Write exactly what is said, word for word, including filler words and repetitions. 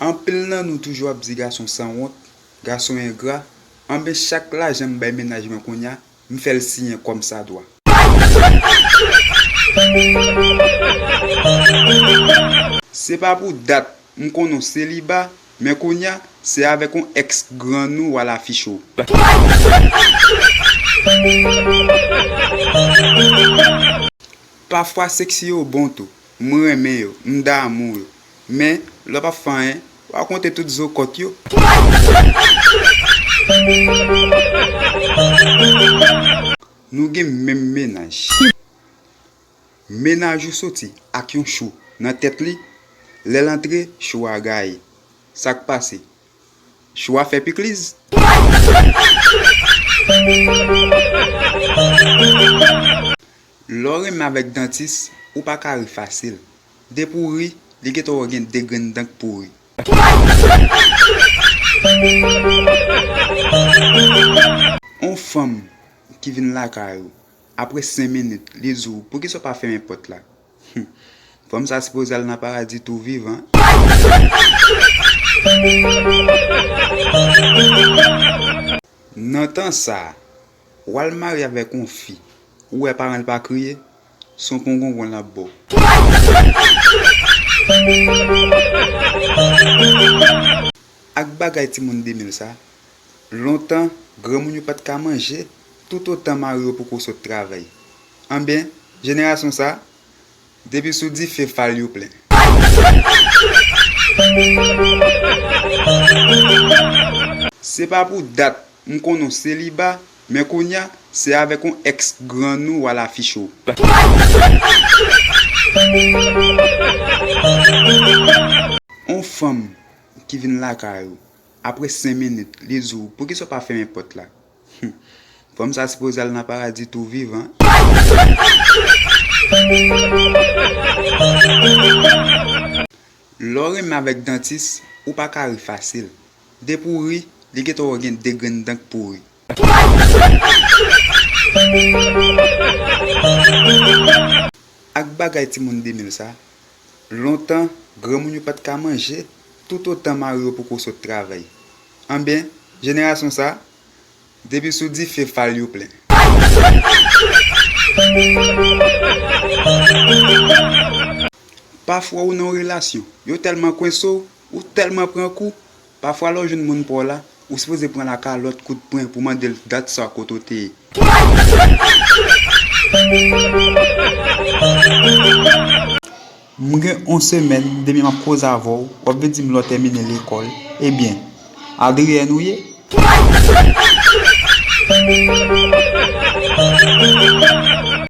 Anpil nan nou toujou ap di gason sanwont, gason engra, anben chak lajan m bay mennaj mwen kounye a, m fè l siyen kòmsadwa. Se pa pou dat m konnen w seliba, men kounye a, se avèk yon èks grann ou w al afiche w. Pafwa seksi yo bon tou. M renmen yo, m damou yo. Men, lè w p ap fè anyen, w a konte tout zo kòt yo. Nou gen menm mennaj. Mennaj ou soti ak yon chou nan tèt li, lè l antre, chou a gaye. Sa k pase? Chou a fè pikliz. Lè w renmen avèk dantis, ou pa ka ri fasil. Depi w ri, li gentan wè w gen de grenn dan k pouri. On fanm ki vin lakay ou, apre senk minit, li di w, "Poukisa w pa fèmen pòt la?" Hum. Fanm sa sipoze al nan paradi tou vivan. Nan tan sa a, w al marye avèk yon fi, ou wè paran l pa kriye, se yon kongongon l ap ba w. Ak bagay timoun de mil sa, lontan, granmoun yo pa t ka manje, toutotan mari yo poko sot travay. Anben, jenerasyon sa, depi sou dife fal yo plen. Se pa pou dat m konnen w seliba, men kounye a, se avèk yon èks grann ou w al afiche w. On fanm ki vin lakay ou, apre senk minit, li di w, "Poukisa w pa fèmen pòt la?" Hum. Fanm sa sipoze al nan paradi tou vivan. Lè w renmen avèk dantis, ou pa ka ri fasil. Depi w ri, li gentan wè w gen de grenn dan k pouri. Ak bagay timoun de mil sa, lontan, granmoun yo pa t ka manje, toutotan mari yo poko sot travay. Anben, jenerasyon sa, depi sou dife fal yo plen. Pafwa ou nan yon relasyon, yo tèlman kwense w, ou tèlman pran kou, pafwa lè w jwenn moun pa w la, ou sipoze pran lakalòt kout pwen pou mande l dat sa kote w te ye. M gen yon semèn depi m ap koze avè w, w ap vin di m lè w tèmine lekòl. Ebyen, Adrienne ou ye?